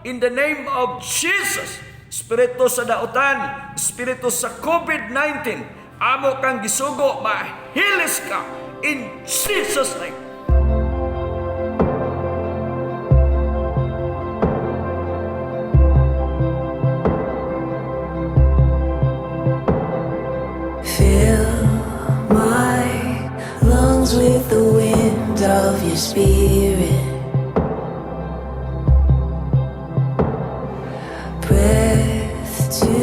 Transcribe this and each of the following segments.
In the name of Jesus, espiritu sa dautan, espiritu sa COVID-19, amo kang gisugo, mahilis ka in Jesus' name. Fill my lungs with the wind of your spirit. Breath to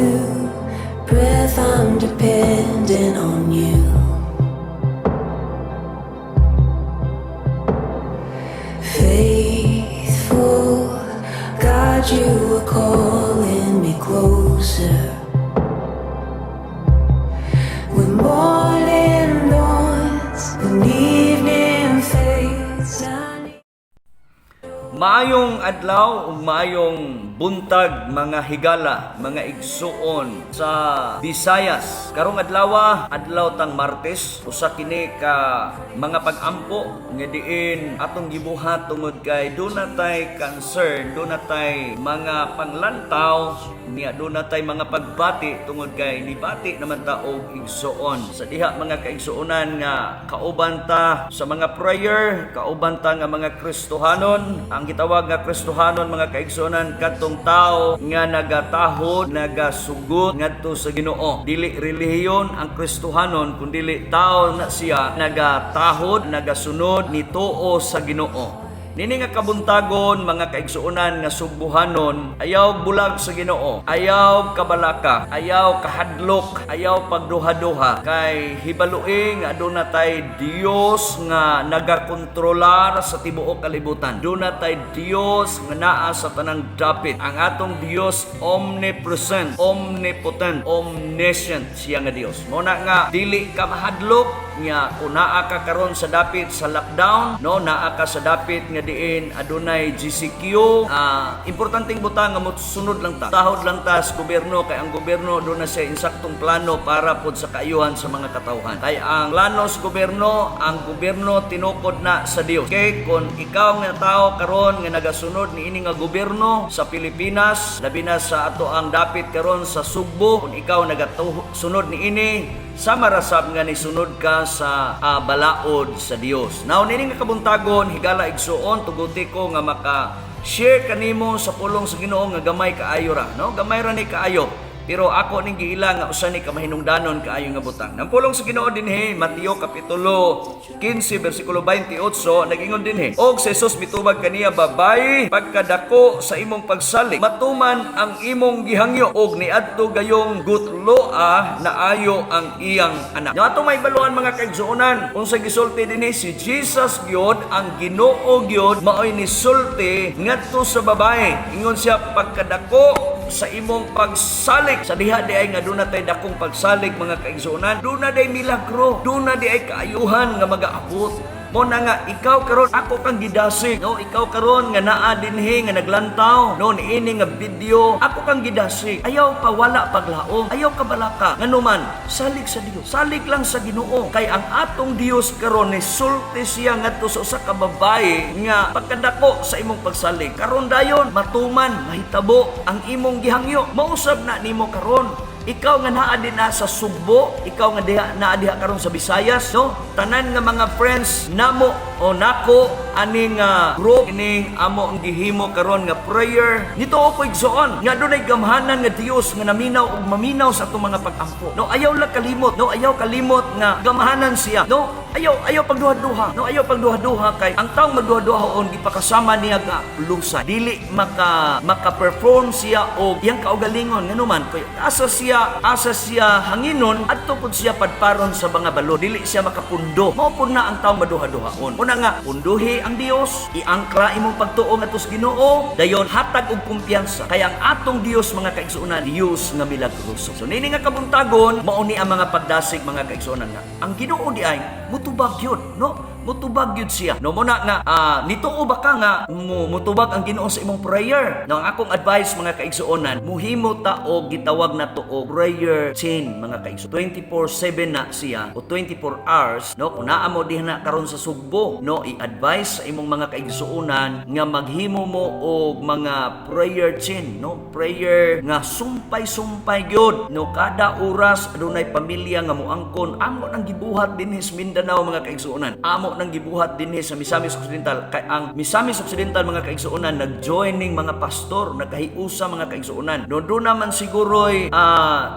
breath, I'm dependent on you. Faithful God, you are calling me closer. When morning dawns and evening fades, I need. Maayong adlaw ug maayong buntag, mga higala, mga igsuon sa Visayas. Karong adlaw, adlaw tang Martes, usa kini ka mga pag-ampo nga diin atong gibuhat tungod kay duna tay concern, duna tay mga panglantaw, niya duna tay mga pagbati tungod kay nibati naman ta og igsuon. Sa diha, mga kaigsuonan nga kauban ta sa mga prayer, kauban ta nga mga Kristohanon. Ang gitawag nga Kristohanon, mga kaigsuonan, katong tao nga nagatahod, nagasugot ngadto sa Ginoo. Dili relihiyon ang Kristohanon, kundili tao na siya nagatahod, nagasunod, nituo sa Ginoo. Nini nga kabuntagon, mga kaigsuonan nga Sugbuhanon, ayaw bulag sa Ginoo, ayaw kabalaka, ayaw kahadlok, ayaw pagduha-duha, kay hibaloi nga aduna tay Dios nga nagakontrolar sa tibuok kalibutan. Aduna tay Dios nga naa sa tanang dapit. Ang atong Dios, omnipresent, omnipotent, omniscient siya nga Dios. Mao na nga dili ka mahadlok nga kung naa ka karon sa dapit sa lockdown, no, naa ka sa dapit nga diin adunay GCQ. Importanteng butang nga mosunod lang ta, tahod lang ta sa gobyerno, kay ang gobyerno duna siya insaktong plano para pod sa kaayuhan sa mga katawhan, kay ang plano sa gobyerno, ang gobyerno tinukod na sa Dios. Okay, kung ikaw nga tao karon nga nagasunod niini nga gobyerno sa Pilipinas, labi na sa ato ang dapit karon sa Sugbo, kung ikaw nagasunod niini, sama rasab nga nisunod ka sa balaod sa Dios. Now, niini nga kabuntagon, higala igsuon, tuguti ko nga maka share kanimo sa pulong sa Ginoo nga gamay kaayo ra, no? Gamay ra ni kaayo. Pero ako ning giila nga usa ni ka mahinungdanon kaayo nga butang. Nang pulong sa Ginoo dinhi, Mateo kapitulo 15 bersikulo 28, nagingon dinhi: "Og si Jesus mitubag kaniya, 'Babayi, pagkadako sa imong pagsalig, matuman ang imong gihangyo.' Og niadto gayong gutloa naayo ang iyang anak." Nya ato mahibaluan, mga kaigsuonan, unsa gisulti dinhi, si Jesus gyud, ang Ginoo gyud, maoy nisulti ngadto sa babae. Ingon siya, "Pagkadako sa imong pagsalig." Sa diha di ay nga duna tay dakong pagsalig, mga kaigsuonan, duna day milagro, duna di ay kaayuhan nga magaabot. Mao na nga ikaw karon, ako kang gidasig, no, ikaw karon nga naa dinhi nga naglantaw, no, niini nga video, ako kang gidasig. Ayaw pa wala paglaom, ayaw kabalaka. Nganuman, salig sa Dios. Salig lang sa Ginoo. Kay ang atong Dios karon ni sulti siya ngadto sa usa ka babae nga pagkadako sa imong pagsalig. Karon dayon matuman, mahitabo ang imong gihangyo. Mausab na nimo karon. Ikaw nga naa din na sa Sugbo, ikaw nga diha naa diha karon sa Visayas, no? Tanan nga mga friends namo o nako aning group ining amo ang gihimo karon nga prayer. Nito ako, igsoon, nga dunay gamhanan nga Dios nga naminaw ug maminaw sa atong mga pag-ampo. No, ayaw lang kalimot, no, ayaw kalimot nga gamhanan siya. No, ayaw ayaw pagduha-duha. No, ayaw pagduha-duha kay ang taong magduha-duha on gipakasama niya nga lusa. Dili maka maka-perform siya og iyang kaugalingon, nganuman kay asa siya hanginon, adto pud siya padparon sa mga balo, dili siya makapundo. Mao pud na ang taong maduha-duhaon. Una nga punduhi ang Dios, iangkla imong pagtuo ngadto sa Ginoo, dayon hatag og kumpiyansa, kay ang atong Dios, mga kaigsuonan, Dios nga milagroso. So nini nga kabuntagon, mao ni ang mga pagdasig, mga kaigsuonan, nga ang Ginoo di ay mutubag yun, no? Mutubag gyud siya. No, mao na nga nituo ba ka nga mutubag ang Ginoo sa imong prayer? No, ang akong advice, mga kaigsuonan, muhimo ta og gitawag nato og prayer chain, mga kaigsuonan. 24/7 na siya o 24 hours, no? Kung naa mo diha na karon sa Sugbo, no, i-advise sa imong mga kaigsuonan nga maghimo mo og mga prayer chain, no? Prayer nga sumpay-sumpay gyud, no? Kada oras adunay pamilya nga muangkon. Amo nang gibuhat dinhi sa Mindanao, mga kaigsuonan. Amo nang gibuhat dinhi sa Misamis Occidental kay ang Misamis Occidental, mga kaigsuonan, nag-join ning mga pastor, nagkahiusa, mga kaigsuonan. No, duna man siguro'y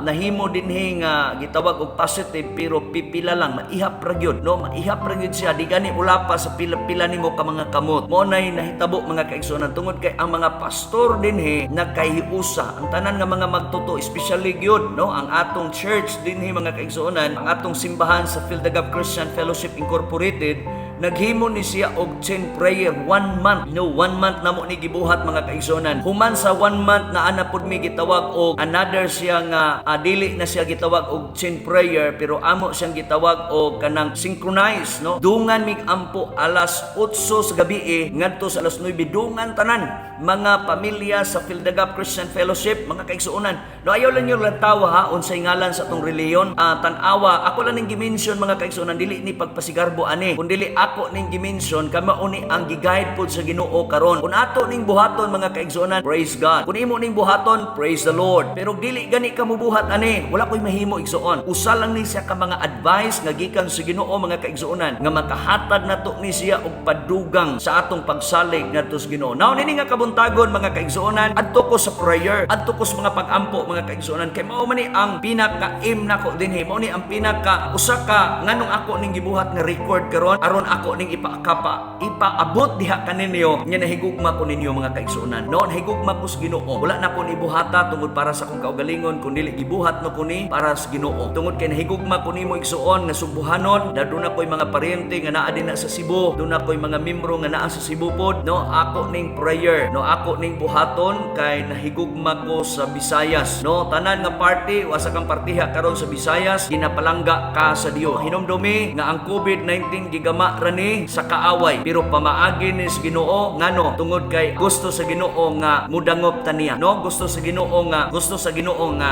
nahimo dinhi nga gitawag og positive, pero pipila lang, maihap ra gyud, no? Maihap ra gyud siya, di gani ula pa sa pila-pila nimo ka mga kamot. Mao nay nahitabo, mga kaigsuonan, tungod kay ang mga pastor dinhi nagkahiusa, ang tanan nga mga magtotoo, especially gyud, no, ang atong church dinhi, mga kaigsuonan, ang atong simbahan sa Fill the Gap Christian Fellowship Incorporated, naghimo ni siya og chain prayer one month, no? One month namo ni gibuhat, mga kaigsuonan. Human sa one month na ana pud mi gitawag og another siya nga dili na siya gitawag og chain prayer, pero amo siyang gitawag og kanang synchronize, no? Dungan mig ampo alas 8 sa gabi ngadto sa alas 9, dungan tanan mga pamilya sa Fill the Gap Christian Fellowship, mga kaigsuonan, no? Ayaw lang yung lantawa ha unsay ngalan sa atong reliyon. Tan-awa, ako lang ning gi-mention, mga kaigsuonan, dili ni pagpasigarbo ani, kun dili ako ning gi-mention kay mao ni ang gi-guide pod sa Ginoo karon. Kung ato ning buhaton, mga kaigsuonan, praise God. Kung imo ning buhaton, praise the Lord. Pero dili gani ka mubuhat ani, wala koy mahimo, igsuon. Usa lang ni siya ka mga advice nga gikan sa Ginoo, mga kaigsuonan, nga makahatag nato ni siya og padugang sa atong pagsalig ngadto sa Ginoo. Now nini nga kabuntagon, mga kaigsuonan, adto ko sa prayer, adto ko sa mga pag-ampo, mga kaigsuonan, kay mao man ni ang pinaka-aim nako dinhi, mao ni ang pinaka usa ka nganong ako ning gibuhat nga record karon, aron ako ning ipaakapa, ipaabot diha kaninyo nga nahigugma ko ninyo, mga kaigsuonan. No, nahigugma ko sa Ginoo. Wala na ko ni buhata tungod para sa akong kaugalingon, kun dili gibuhat no ko ni para sa Ginoo. Tungod kay nahigugma ko nimo, igsuon nga Sugbuhanon, na duna ko'y mga paryente nga naa din na sa Cebu, duna ko'y mga membro nga naa sa Cebu pod, no? Ako ning prayer, no, ako ning buhaton kay nahigugma ko sa Visayas. No, tanan nga party, wasa kang partiha karon sa Visayas, ginapalangga ka sa Dios. Hinumdumi nga ang COVID-19 gigama ra ni sa kaaway, pero pamaagi ni sa Ginoo. Ngano? Tungod kay gusto sa Ginoo nga mudangop ta niya, no? Gusto sa Ginoo nga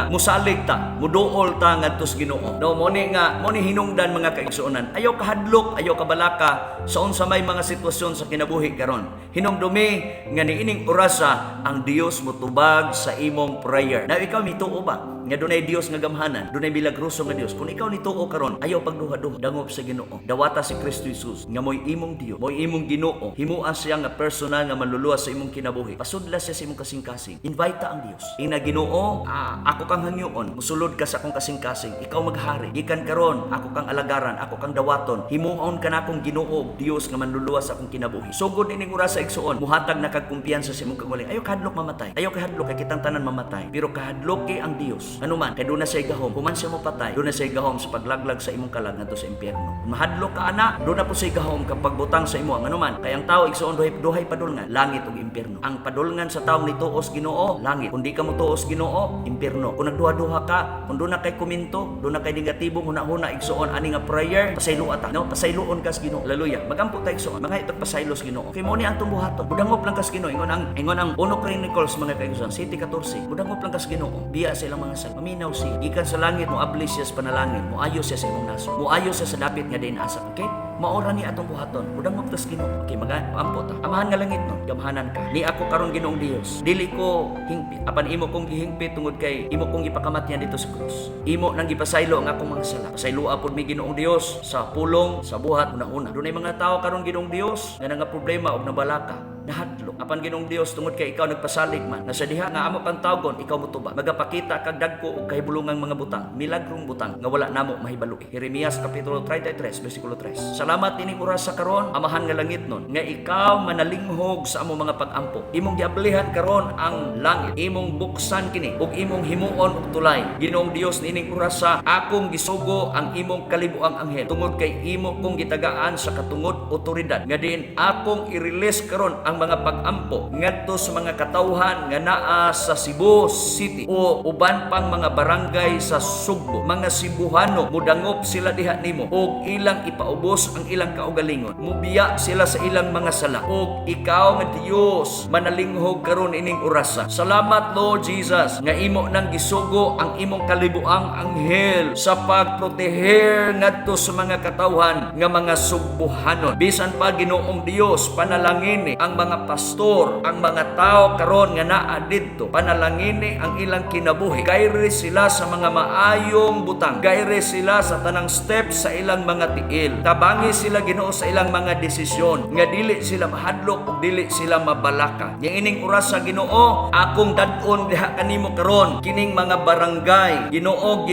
musalig ta, muduol ta ngadto sa Ginoo, no? Mo ni hinungdan, mga kaigsuonan. Ayaw kahadlok, ayaw kabalaka sa unsa may mga sitwasyon sa kinabuhi karon. Hinumdumi nga niining orasa ang Dios motubag sa imong prayer. Now ikaw, mituo ba nga dunay Dios nga gamhanan, dunay milagroso nga Dios? Kung ikaw nituo karon, ayaw pagduha-duha, dangop sa Ginoo. Dawata si Kristo Jesus nga mo'y imong Dios, mo'y imong Ginoo. Himua siya nga personal nga manluluwas sa imong kinabuhi. Pasudla siya sa imong kasing-kasing. Invite ang Dios. Ina Ginoo, ako kang hangyoon, musulod ka sa akong kasing-kasing. Ikaw maghari. Gikan karon, ako kang alagaran, ako kang dawaton. Himuon ka na akong Ginoo, Dios nga manluluwas sa akong kinabuhi. Sugod ining oras sa igsuon, muhatag na kag kumpiyansa sa imong kaugalingon. Ayaw kahadlok mamatay. Ayaw kahadlok kay kitang tanan mamatay. Pero kahadlok kay ang Dios. Ano man, kay duna siya gahom. Human siya mo patay, duna siya gahom sa paglaglag sa imong kalag ngadto sa impyerno. Kung mahadlok ka ana, duna po siya gahom kag pagbutang sa imo. Ano man, kay ang tao, igsuon, duhay duhay padulngan, langit ug impyerno. Ang padulngan sa taong nituos Ginoo, langit. Kung di ka motuos Ginoo, impyerno. Kung nagduha-duha ka, kung duna kay komento, duna kay negatibong huna-huna, igsuon, ani nga prayer, pasayloa ta. No, pasayloon ka sa Ginoo. Hallelujah. Magampo ta, igsuon. Mga itong pasaylo sa Ginoo. Kay mo ni ang tumbuhaton. Budangop lang ka sa Ginoo. Ingon ang 1 Chronicles, mga kaigsuon, 7:14. Budangop lang ka sa Ginoo. Biya sa ilang mga sala. Maminaw siya. Gikan sa langit mo abli siya sa panalangin. Moayo siya sa imong nasod. Moayo siya sa dapit nga diin asa. Okay? Maora ni atong buhaton. Budangop ta sa Ginoo. Okay, magampo ta. Amahan nga langit no, gamhanan ka. Ni ako karon, Ginoong Dios. Dili ko hingpit. Apan imo kong gihingpit tungod kay imo kong gipakamatyan dito sa krus. Imo nang gipasaylo ang akong mga sala. Pasayloa pud mi, Ginoong Dios, sa pulong, sa buhat, una-una. Dunay mga tao karon, Ginoong Dios, nga nga problema og nabalaka, nahadlok. Apan Ginoong Dios, tungod kay ikaw nagpasalig man nga sa diha nga amo kang tawgon, ikaw motubag. Magapakita kag dagko og kahibulungang mga butang, milagrong butang nga wala namo mahibalo. Jeremias kapitulo 33 bersikulo 3. Salamat ining oras sa karon, Amahan nga langit nun, nga ikaw manalinghog sa among mga pag-ampo. Imong giablihan karon ang langit, imong buksan kini ug imong himuon og tulay. Ginoong Dios, niining orasa akong gisugo ang imong kalibuang anghel tungod kay imo kong gitagaan sa katungod otoridad nga diin akong i-release karon ang ang mga pag-ampo ngadto sa mga katawhan nga naa sa Cebu City o uban pang mga barangay sa Sugbo. Mga Cebuano, mudangop sila diha nimo og ilang ipaubos ang ilang kaugalingon. Mubiya sila sa ilang mga sala og ikaw nga Dios manalinghog karon ining orasa. Salamat, Lord Jesus, nga imo nang gisugo ang imong kalibuang anghel sa pagproteher ngadto sa mga katawhan nga mga Sugbuhanon. Bisan pa, Ginoong Dios, panalangini ang mga pastor, ang mga tao karon nga naa didto. Panalangini ang ilang kinabuhi. Gayre sila sa mga maayong butang. Gayre sila sa tanang steps sa ilang mga tiil. Tabangi sila, Ginoo, sa ilang mga desisyon nga dili sila mahadlok ug dili sila mabalaka. Yang ining oras sa Ginoo, akong dad-on diha kanimo karon kining mga barangay. Ginoo,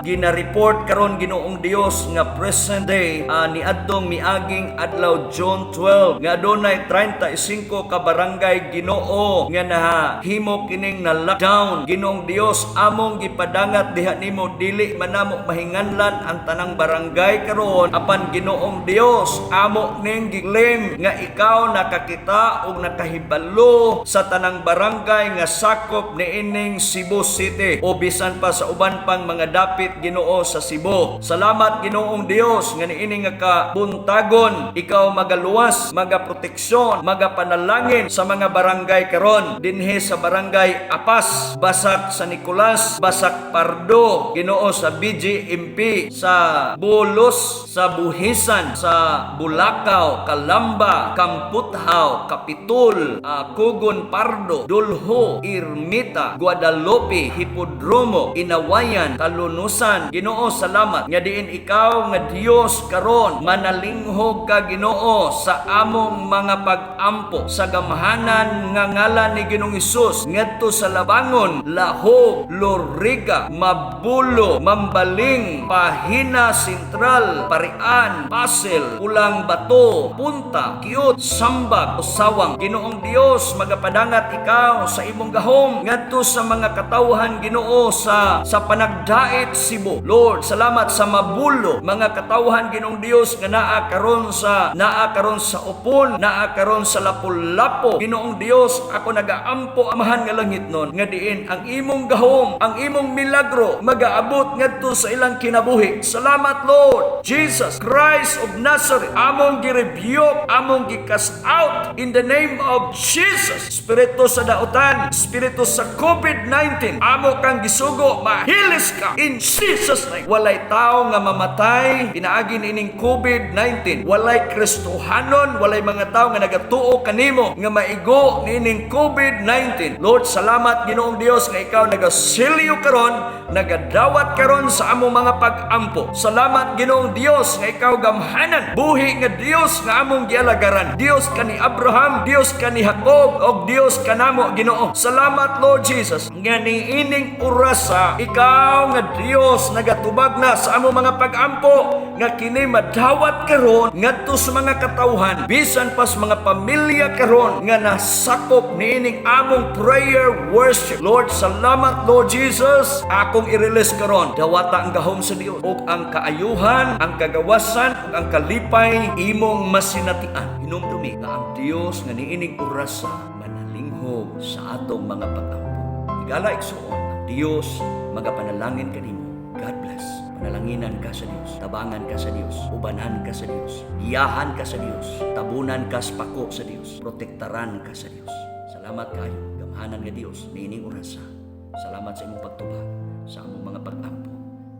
gina-report karon, Ginoong Dios, nga present day niadtong miaging adlaw June 12 nga adunay 35 ka barangay, Ginoo, nga nahimo kining na lockdown. Ginoong Dios, among gipadangat diha nimo. Dili man namo mahinganlan ang tanang barangay karon, apan, Ginoong Dios, amo ning gi-claim nga ikaw nakakita ug nakahibalo sa tanang barangay nga sakop niining Cebu City o bisan pa sa uban pang mga dapit, Ginoo, sa Cebu. Salamat, Ginoong Dios, nga niini nga kabuntagon ikaw magaluwas, magaproteksyon, magapanalangin sa mga barangay karon dinhi sa Barangay Apas, Basak San Nicolas, Basak Pardo, Ginoo, sa BGMP, sa Bulos, sa Buhisan, sa Bulacau, Calamba, Kamputhaw, Kapitol, Kugon Pardo, Dulho, Ermita, Guadalupe, Hipodromo, Inawayan, Kalunusan. Ginoo, salamat nga diin ikaw nga Dios karon manalinghog ka, Ginoo, sa among mga pag-ampo sa gamhanan nga ngalan ni Ginoong Hesus ngadto sa Labangon, Lahog, Loriga, Mabulo, Mambaling, Pahina Central, Parian, Pasil, Pulang Bato, Punta, Kiut, Sambag, Sawang. Ginoong Dios, magapadangat ikaw sa imong gahom ngadto sa mga katawhan, Ginoo, sa Panagdait, Cebu. Lord, salamat sa Mabulo, mga katawhan, Ginoong Dios, nga naa karon sa Upon, naa karon sa Lapu-Lapu. Ginoong Dios, ako nagaampo, Amahan nga langit nun, nga diin ang imong gahom, ang imong milagro magaabot ngadto sa ilang kinabuhi. Salamat, Lord Jesus Christ of Nazareth. Among gi-rebuke, among gi-cast out in the name of Jesus. Espiritu sa dautan, espiritu sa COVID-19, amo kang gisugo, mahilis ka in Jesus' name. Walay tao nga mamatay pinaagi niining COVID-19. Walay Kristohanon, walay mga tao nga nagatuo kanimo nga maigo niining COVID-19. Lord, salamat, Ginoong Dios, nga ikaw nagasilyo karon, nagadawat karon sa among mga pag-ampo. Salamat, Ginoong Dios, nga ikaw gamhanan, buhi nga Dios nga among gialagaran. Dios ka ni Abraham, Dios ka ni Jacob, og Dios kanamo, Ginoo. Salamat, Lord Jesus, nga niining orasa ikaw nga Dios nagatubag na sa among mga pag-ampo nga kini madawat karon ngadto sa mga katawhan, bisan pa sa mga pamilya karon nga nasakop niining among prayer worship. Lord, salamat, Lord Jesus. Akong i-release karon, dawata ang gahom sa Dios ug ang kaayuhan, ang kagawasan ug ang kalipay imong masinatian. Hinumdumi nga ang Dios nga niining orasa manalinghog sa atong mga pag-ampo. Higala, igsuon, ang Dios magapanalangin kanimo. God bless. Panalanginan ka sa Dios, tabangan ka sa Dios, ubanan ka sa Dios, giyahan ka sa Dios, tabunan ka sa pako sa Dios, protektaran ka sa Dios. Salamat kayo, gamhanan nga Dios, niining orasa. Salamat sa imong pagtubag sa among mga pag-ampo.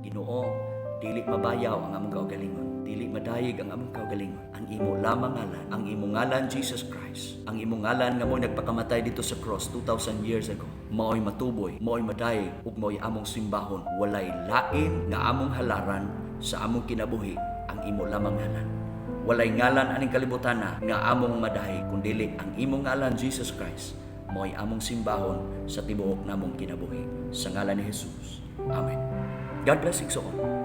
Ginoo, dili mabayaw ang among kaugalingon. Dili madayig ang among kaugalingon. Ang imo lamang ngalan, ang imong ngalan, Jesus Christ, ang imong ngalan nga mo'y nagpakamatay dito sa cross 2,000 years ago, mao'y matuboy, mao'y madayig, ug mao'y among simbahon. Walay lain nga among halaran sa among kinabuhi, ang imo lamang ngalan. Walay ngalan aning kalibutan na nga among madayig kundili ang imong ngalan, Jesus Christ, mao'y among simbahon sa tibuok namong kinabuhi. Sa ngalan ni Jesus. Amen. God bless, igsoon.